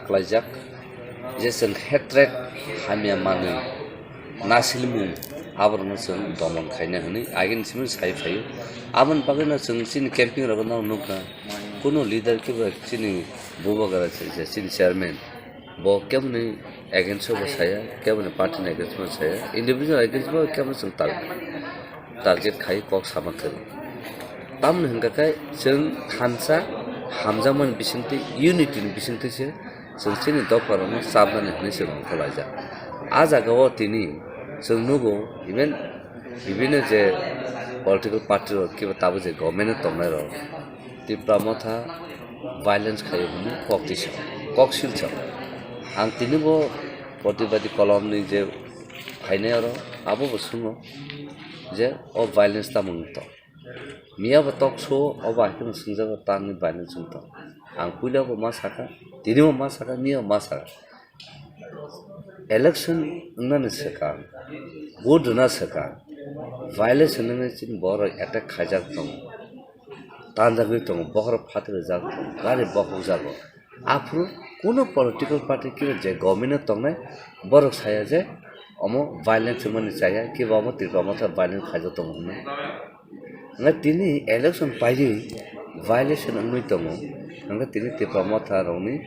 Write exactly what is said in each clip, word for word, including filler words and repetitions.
Khlaijak je chwng hatred, hamya manwi, nasilmung, aborokno chwng domon khaina hwnwi agini simi sai phaio. Aboni bagwino chwng chini camping rokno nukha, kuno leader kebo chini bubagra se, se chini chairman, bo keboni against o bo saya, keboni party ni against o bo saya, individual against o bo kebo chwng tal-, target khai kok sama kwrwi. Tamoni hwnkha khe chwng thansa hamjakmani bisingtwi, unity ni bisingtwi se chwng chini dopharokno chapnani hwnwi chwng ongkhorlaijak. A jagao tini chwng nugo, even bibinno je political party rok kiba tabuk je government o tongnai rok, Tipra Motha violence khaio hwnwi kok tisa, kok silsa. Ang tini bo protibadi kolomni je phainai oro, abo bo swngo je o violence tamo wng tong. Miya bo talk show o bai kheno swngjago tamni violence wng tong. Ang puila bo ma sakha, tini bo ma sakha, miya bo ma sakha. Election wngnani swkang, vote rwna swkang, violence wngnani chini borok attack khaijak tongo, tanjagwi tongo, bokhorok phatri rijak tongo, gari bokhokjago. Aphuru kuno political party khe je government o tongnai borok saya je omo violence wngmani chaya, kiba omo Tipra Motha violence khaijak tongo hwnwi. Hwnkhai tini election paiwi violation wngwi tongo, hwnkhai tini Tipra Motha rokni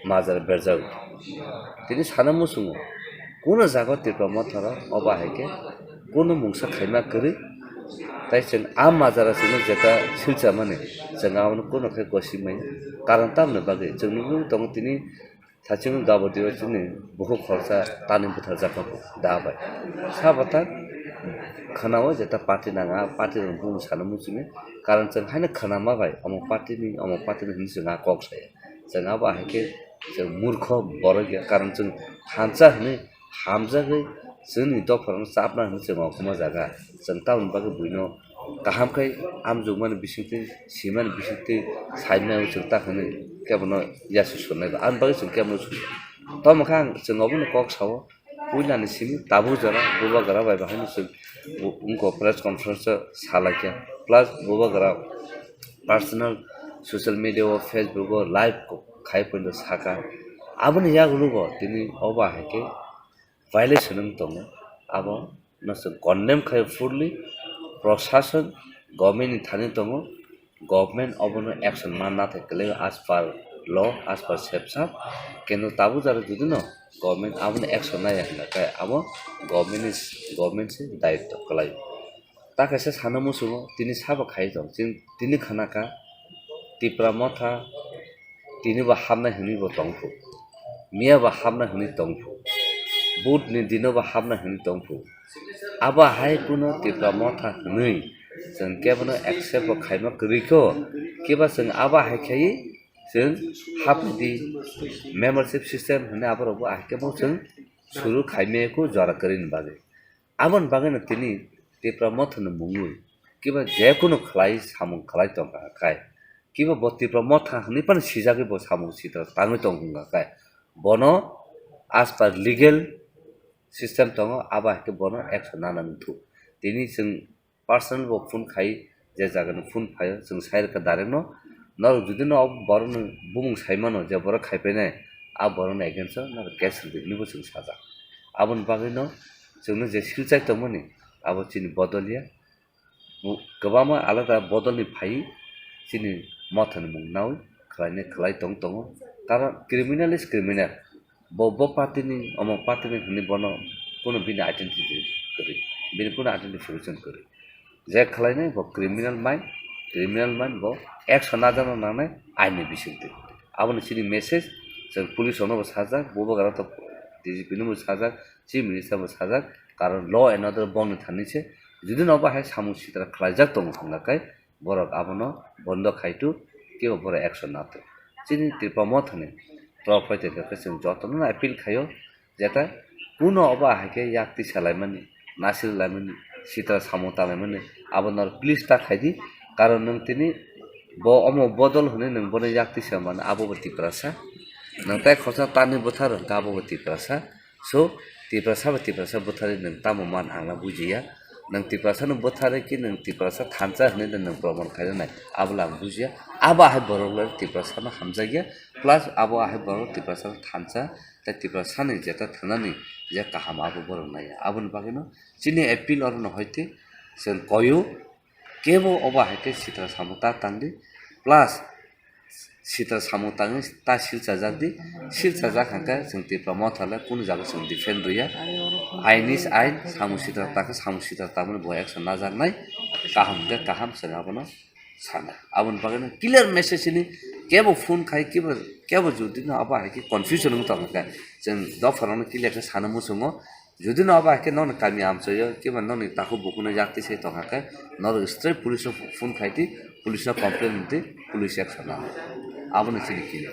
majra berjago. Tini sana muchungo, kuno jaga Tipra Motha rok obo hai khe kuno mungsa khaima kwrwi. Tai chwng a majra chwngno jeta silchamani, chwng abono kuno khe gosi maya. Karon tamoni bagwi chwng nugwi tongo tini thachino Dabodeo chini bukhuk khoroksa tani butharjak kha da bai. Sa bwthar khwnao jeta party nang a party rok bumo sana muchungo. Karon chwng haino khwnama bai omo party ni, omo party ni hwnwi chwng a kok saya. Chwng abo hai khe chwng murkho borok ya, karon chwng thansa hwnwi hamjagwi chwngni dopharokno chapna hwnwi chwng okhuma jaga. Chwng tamoni bagwi buino kaham khai amjokmani bisingtwi, simani bisingtwi saimani chwng ta hwnwi kebono yasi surnai ba. Aboni bagwi chwng kebono surnai. Tamo khe ang chwng obono kok sao, puilani simi tabuk jora bubagra bai bahai no chwng bo-, wngkha press conference o salaikha. Plus bubagra personal social media o, Facebook o live ko-, khai poito saka. Aboni yagulo bo tini obo hai khe violation wng tongo. Abo no chwng condemn khai fully. Proshashan government ni thani tongo, government obono action man nathai kwlai as per law, as per sepsa. Kendo tabuk jora jodi no government abono action naiya hwnba khe abo government ni, government se daityo kwlai. Ta kaisa sana muchungo tini sabo khai tong, chini, tini khana kha Tipra Motha tini bo hapnai hwnwi bo tongphu, miya bo hapnai hwnwi tongphu, vote ni dino bo hapnai hwnwi tongphu. Abo hai kuno Tipra Motha hwnwi chwng kebono accept bo khaima kwrwi kho, kiba chwng abo hai khai chwng hapdi membership system hwnwi aborok bo ahai khe bo chwng suru khaimaya kho jora kwrwini bagwi. Aboni bagwino tini Tipra Motha ni mungwi kiba jekunu khlai samung khlai tongkha khai, kiba bo Tipra Motha hwnwi phano sijagwi bo samung sitra tangwi tong wngkha khai, bono as per legal system tongo, abo hai khe bono action nana wngthok. Tini chwng personal bo phone khai, je jaga ni phone phaio chwng sai rwkha direct no, norok jodi no borok ni bumung sai mano je borok khai painai, a borok ni against o norok case rwdi hwnwi bo chwng sajak. Aboni bagwi no chwngno je silchai tongmani abo chini bodol ya. Bo kwbangma alada bodolni phai chini mothani mung nawi khlainai khlai tong tongo. Karon criminal is criminal. Bo, bo party ni, omo party ni hwnwi bono kuno bini identity kwrwi, bini kuno identification kwrwi. Je khlainai bo criminal mind, criminal mind bo action najakna nangnai aini bisingtwi. Aboni chini message chwng police rokno bo sajak, bubagra to D G P no bo sajak, Chief Minister bo sajak, karon law and order bongni thani se, jodi no bahai samung sitra khlaijak tongo hwnga khe, borok abono bondo khaitu, teibo borok action nato. Chini Tripura Motha ni torof bai tongkha khe chwng jotono appeal khaio, jeta kuno obo hai khe yak tisa laimani, nasir laimani, sitra samung ta laimani, abo norok please ta khaidi, karon nwng tini bo omo bodol hwnwi nwng bono yak tisa mano, abo bo Tiprasa. Nwng tai khoroksa tamni bwthar hwnkha, abo bo Tiprasa. So, Tiprasa bai Tiprasa bwtharwi nwng tamo man ang na bujiya. Nwng Tiprasano bwtharwi khe nwng Tiprasa thansa hwnwi nwng proman khainai, abo le ang bujiya. Abo ahai borok le Tiprasano hamjakya, plus abo ahai borok Tiprasano thansa, tei Tiprasani jeta thangnani je kaham abo borok naiya. Aboni bagwino chini appeal orono hoite chwng koyo, kebo obo hai khe sitra samung ta tangdi, plus sitra samung tangwi ta silchajak di, silchajak hwnkhe chwng Tipra Motha le kunu jaga chwng defend rwya. Ain is ain, samung sitra ta khe samung sitra tangmani bo action najaknai, kaham hwnkhe kaham chwng abono sana. Aboni bagwi no clear message hini kebo phone khai kebo, kebo jodi no abo hai khe confusion wng tong khe chwng dopha rok no clear khe sana muchungo. Jodi no abo hai khe nokni kami amchaio kebo nokni takhuk bukhukno yak twi se tong khe norok straight police o phone khai di, police o complain di, police action na. Abono chini clear.